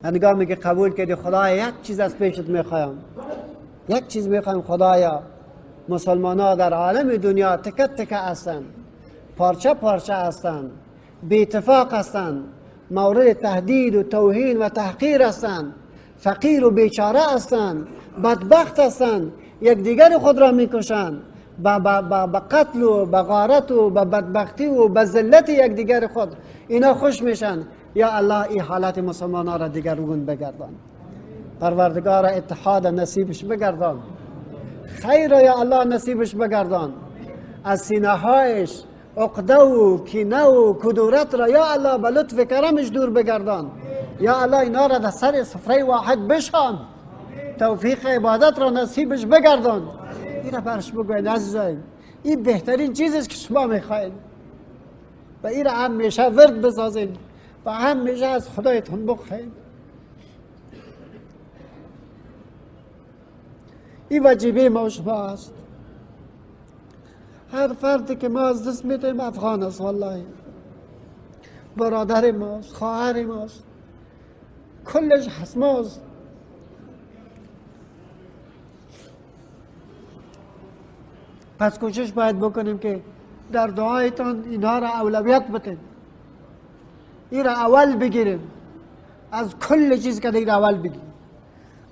هنگامی که قبول کردی خدایا یک چیز از پیشت میخوایم، یک چیز میخوایم خدایا، مسلمان ها در عالم دنیا تکه تکه هستند، پارچه پارچه هستند، بی اتفاق هستند، مورد تهدید و توهین و تحقیر هستند، فقیر و بیچاره هستند، بدبخت هستند، یکدیگر خود را میکشند، به قتل و به غارت و به بدبختی و به ذلت یکدیگر خود اینا خوش میشن. یا الله این حالت مسلمان ها را دیگرگون بگردان، پروردگار اتحاد نصیبش بگردان، خیر یا الله نصیبش بگردان، از سینه هایش عقده و کینه و کدورت را یا الله به لطف کرمش دور بگردان. یا الله اینا را در سر سفره واحد بشان، توفیق عبادت را نصیبش بگردان. این را برش بگوین عزیزان، این بهترین چیزی که شما میخواین و این را همیشه ورد بسازین و همیشه از خدایتون بخواین. این وجیبه ما شما است. هر فردی که ما از دست میدیم افغان است، والله برادر ماست، خواهر ماست، کلش هست ماست. پس کوشش باید بکنیم که در دعایتان اینها را اولویت بدین، این را اول بگیریم، از کل چیز که دیگه اول بگیریم.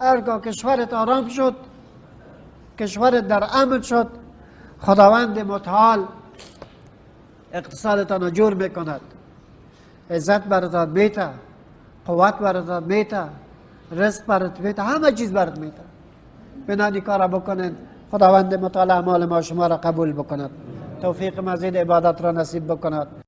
هرگاه کشورت آرام شد، کشورت در امن شد، خداوند متعال اقتصادتان را جور میکند، عزت براتان میته، قوت براتان میته، رزق برات میته، همه چیز برات میته. بنا این کار را بکنید، خداوند متعال اعمال ما شما را قبول بکند، توفیق مزید عبادت را نصیب بکند.